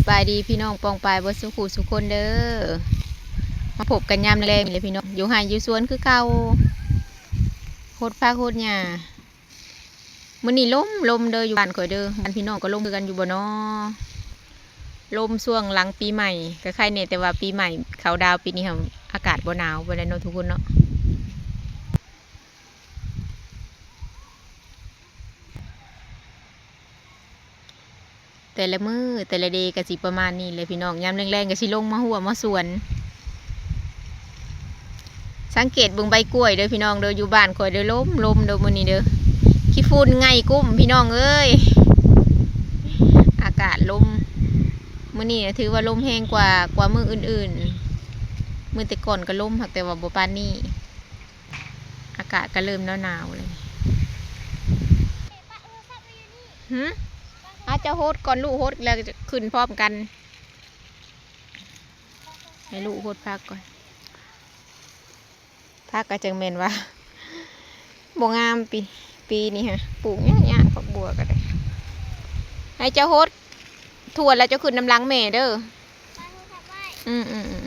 ສະບາຍດີພີ່ນ້ອງປ້ອງປາຍເບິດສູ່ຄູ່ສູ່ຄົນເດີ ມາພົບກັນຍາມແລງນີ້ແຫຼະພີ່ນ້ອງ ຢູ່ໄຮ່ຢູ່ສວນຄືເກົ່າ ຫົດຜັກຫົດຫຍ້າ. ມື້ນີ້ລົມ ລົມເດີ ຢູ່ບ້ານຂ້ອຍເດີ ບ້ານພີ່ນ້ອງກໍລົມຄືກັນຢູ່ບໍ່ນໍ? ລົມຊ່ວງຫຼັງປີໃໝ່ ກໍໄຄແດ່ ແຕ່ວ່າປີໃໝ່ເຂົ້າດາວປີນີ້ຫັ້ນ ອາກາດບໍ່ໜາວປານໃດເນາະທຸກຄົນເນາະ. ແຕ່ລະມື້ແຕ່ລະເດກໍຊິປະມານນີ້ແຫຼະພີ່ນ້ອງ ຍາມແລງໆກໍຊິລົງມາຮົ້ວມາສວນ. ສັງເກດເບິ່ງໃບກ້ວຍເດີພີ່ນ້ອງເດີ ຢູ່ບ້ານຂ້ອຍເດີ ລົມ ລົມເດີມື້ນີ້ເດີ ຂີ້ຝຸ່ນໄງ່ກຸ້ມພີ່ນ້ອງເອີຍ ອາກາດລົມ. ມື້ນີ້ນະຖືວ່າລົມແຮງກວ່າ ກວ່າມື້ອື່ນໆ ມື້ແຕ່ກ່ອນກໍລົມ ຫາກແຕ່ວ່າບໍ່ປານນີ້. ອາກາດກໍເລີ່ມໜາວໆແລ້ວນີ້. ຫື? ອາ ເຈົ້າຫົດກ່ອນ ລູກຫົດແລ້ວຂຶ້ນພ້ອມກັນ. ໃຫ້ລູກຫົດຜັກກ່ອນ. ຜັກກໍຈັ່ງແມ່ນວ່າບໍ່ງາມ ປີ ປີນີ້ຮະ ປູກຍາກໆ ຜັກບົວກໍໄດ້. ໃຫ້ເຈົ້າຫົດ ຖ້ວຍແລ້ວເຈົ້າຂຶ້ນນຳຫຼັງແມ່ເດີ. ອືມ